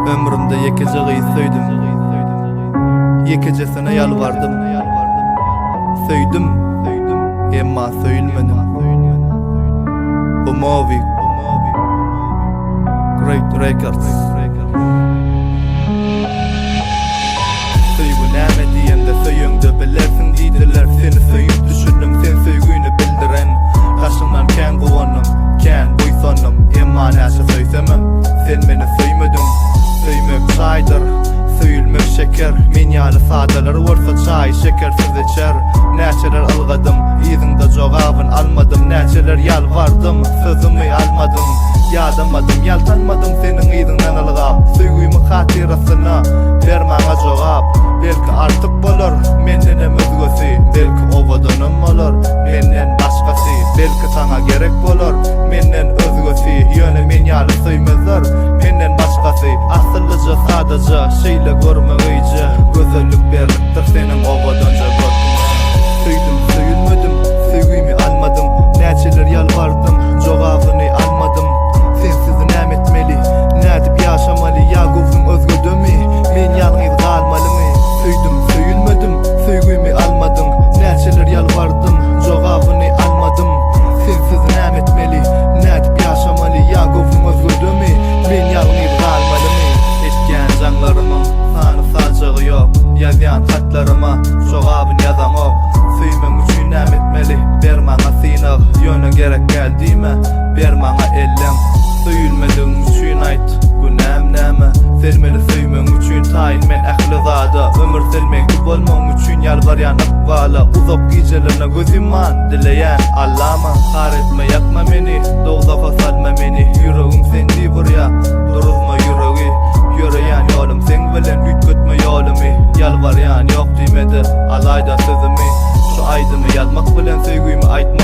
Ömrümde ýekeje gyz söýdüm. Ýekejesine ýalbardym. Söýdüm, emma söýülmedim. Gumowy Great Records. Söýgi näme diýemde söýeňde bilersiň diýdiler Seni söýüp düşündim sen söýgüni bildiren Daşyňdan kän guwandym, kän buýsandym Emma näçe söýsemem sen meni söýmediň Söýmek çaýdyr, söýülmek şeker Men ýaly sadalar bolsa çaýy şekersiz içer Näçeler ylgadym, yzyňda jogabyn almadym Näçeler ýalbardym, sözümi almadyň Ýadamadym, ýaltanmadym seniň yzyňdan ylgap Söýgimiň hatyrasyna ber maňa jogap Belki artyk bolar mendenem özgesi Belki owadanam bolar menden başgasy Belki saňa gerek bolar menden özgesi Ýöne men ýaly söýmezler menden başgasy Asyllyja sadaja şeýle görmegeýje Gözellik berlipdir seniň owadanja görküňe Söýdüm söýülmedim söýgimi almadyň Näçeler ýalbardym jogabyny almadym Sensiz näme etmeli nädip ýaşamaly Ýa göwnüň özgedemi men ýalňyz galmalymy Söýdüm söýülmedim söýgimi almadyň Näçeler ýalbardym jogabyny almadym Sensiz näme etmeli nädip ýaşamaly Ýa göwnüň özgedemi men ýalňyz galmalymy Etýän jaňlarymyň sany sajagy ýok Ýazýan hatlaryma jogabyny ýazaňok Söýmegiň üçin näme etmeli ber maňa synag Ýöne gerek däl diýme ber maňa elleň Söýülmedigiň üçin aýt günäm näme Sen meni söýmegiň üçin taýyn men ähli zada Ömür sen meňki bolmagyň üçin ýalbarýan ykbala Uzak gijelerine göz ýumman dileýän Allama Har etme ýakma meni dowzaha salma meni Ýüregim sen diýip urýa duruzma ýüregi Ýöreýän ýolum seň bilen üýtgetme ýolumy Ýalbarýan ýok diýmede alaýda sözümi Şu aýdymy ýazmak bilen söýgümi aýtmadym.